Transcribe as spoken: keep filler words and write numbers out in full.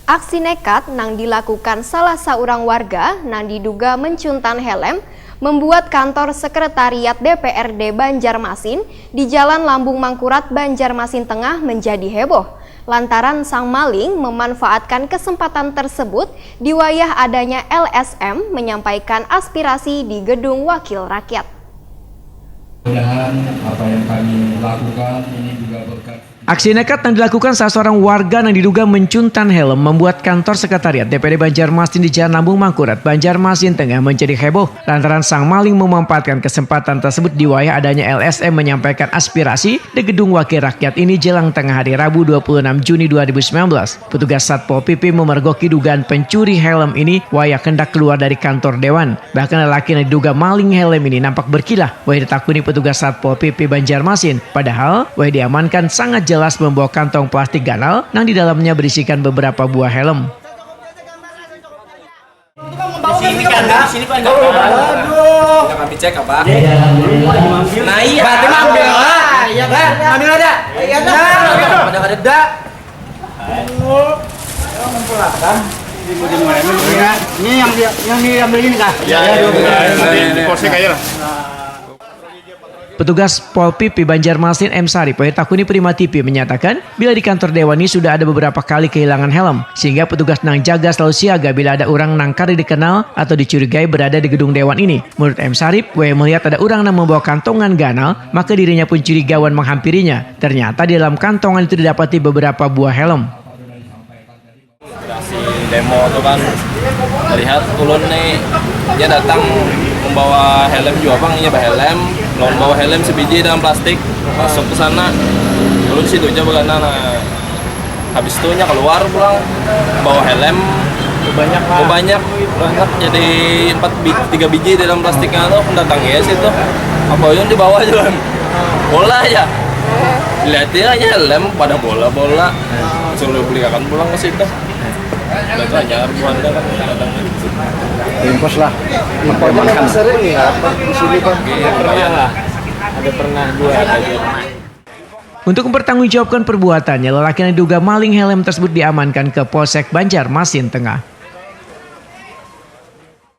Aksi nekat nang dilakukan salah saurang warga nang diduga mencuntan helm membuat kantor sekretariat D P R D Banjarmasin di Jalan Lambung Mangkurat, Banjarmasin Tengah menjadi heboh lantaran sang maling memanfaatkan kesempatan tersebut di wayah adanya L S M menyampaikan aspirasi di Gedung Wakil Rakyat. Mudah-mudahan apa yang kami lakukan ini juga berkat Aksi nekat yang dilakukan salah seorang warga yang diduga mencuntan helm membuat kantor sekretariat D P D Banjarmasin di Jalan Lambung Mangkurat, Banjarmasin Tengah menjadi heboh lantaran sang maling memanfaatkan kesempatan tersebut di wayah adanya L S M menyampaikan aspirasi di Gedung Wakil Rakyat ini jelang tengah hari Rabu dua puluh enam Juni dua ribu sembilan belas. Petugas Satpol P P memergoki dugaan pencuri helm ini wayah hendak keluar dari kantor dewan. Bahkan lelaki yang diduga maling helm ini nampak berkilah wayah ditakuni petugas Satpol P P Banjarmasin. Padahal wayah diamankan sangat jelas membawa kantong plastik ganal yang di dalamnya berisikan beberapa buah helm. Sini kan, sini kan. Aduh. Udah kami cek apa? Nah iya. Berarti ambil lah. Iya kan? Ambil ada. Iya kan? Ada ada dah. Ini yang dia, yang diambil ini kah? Ya, ya, ya, ya, di polsek aja lah. Petugas Pol P P Banjarmasin M Sarip wayah ditakuni Prima T V menyatakan, bila di kantor dewan ini sudah ada beberapa kali kehilangan helm, sehingga petugas nang jaga selalu siaga bila ada orang nang kada dikenal atau dicurigai berada di gedung dewan ini. Menurut M Sarip, wayah melihat ada orang nang membawa kantongan ganal, maka dirinya pun curiga wan menghampirinya. Ternyata di dalam kantongan itu didapati beberapa buah helm. Aksi demo tu kan melihat ulun nih, dia datang membawa helm jua pang, inya bahelm lawan bawa helm sebiji dalam plastik, masuk ke sana, ulun situ ja bagana. Nah, habis tu nya keluar pulang bawa helm banyak lah. Banyak banyak jadi empat bi- tiga biji dalam plastiknya tu, datang ya situ, apa ulun dibawa jalan bola aja, lihat ya aja helm pada bola bola, suruh belikan pulang ke situ. Itu aja buhan kan datang. Impos lah. Mempermankan. Sering ya, Pak, di sini, Pak. Iya, pernah lah. Ada pernah dua ada dua. Untuk mempertanggungjawabkan perbuatannya, lelaki yang diduga maling helm tersebut diamankan ke Polsek Banjarmasin Tengah.